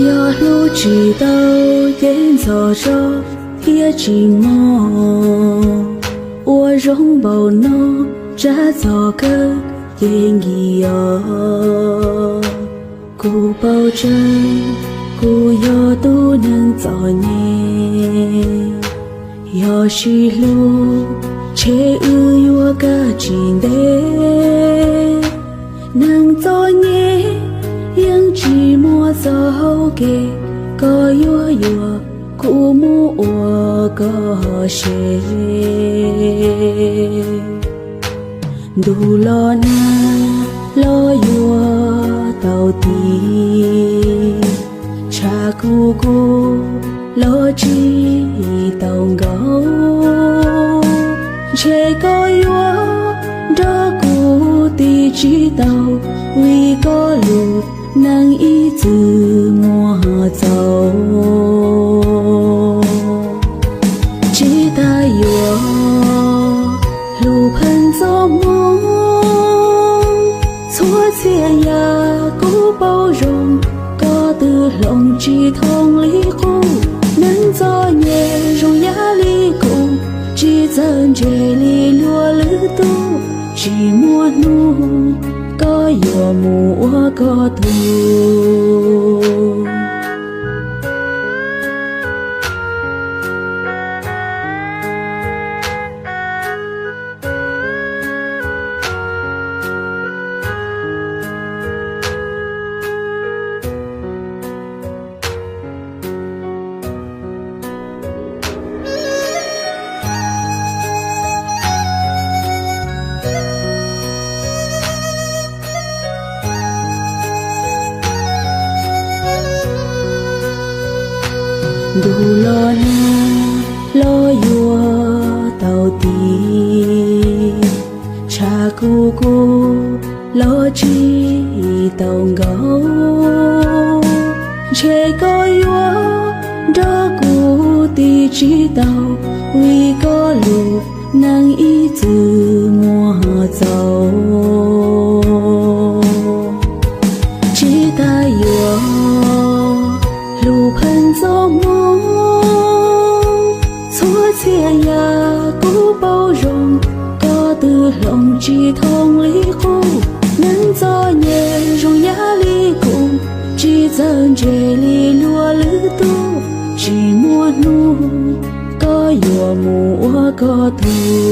Yog hlub tsis tau ces ntxhov zog thiab tsis mog. Ua zoo npaum no, tsab txog kawg ces nkim os. Kuv paub tseeb, kuv yog tus neeg txom nyem. Yog sib hlub, ntshe wb yuav kaj tsis ntev. Neeg txom nyem yeej tsis muaj txoj hau kev, koj yuav yuam kuv mus ua koj se. Ntuj los nag los yuav tau tiv, tshav kuv kuv los tsis tau nkaus. Ntshe koj yuav nrog kuv tiv tsis tau, vim koj lub neej ib txwm muaj txaus. Tsis tas yuav hlub pheej txoj hmoo, txhua txhia yam kuv paub zoo, koj twb hloov tsis thooj li qub. Neeg txom nyem zoo yam li kuv, tsis txawj ntse li luag lwm tus, tsis muaj hnub koj yuav mus ua koj tug. Ntuj los nag los yuav tau tiv, tshav kuv kuv los tsis tau nkaus. Ntshe koj yuav nrog kuv tiv tsis tau, vim koj lub neej ib txwm muaj txaus. Tsis tas yuav hlub pheej txoj hmoo, txhua txhia yam kuv paub zoo, koj twb hloov tsis thooj li qub. Neeg txom nyem zoo yam li kuv, tsis txawj ntse li luag lwm tus, tsis muaj hnub koj yuav mus ua koj tug.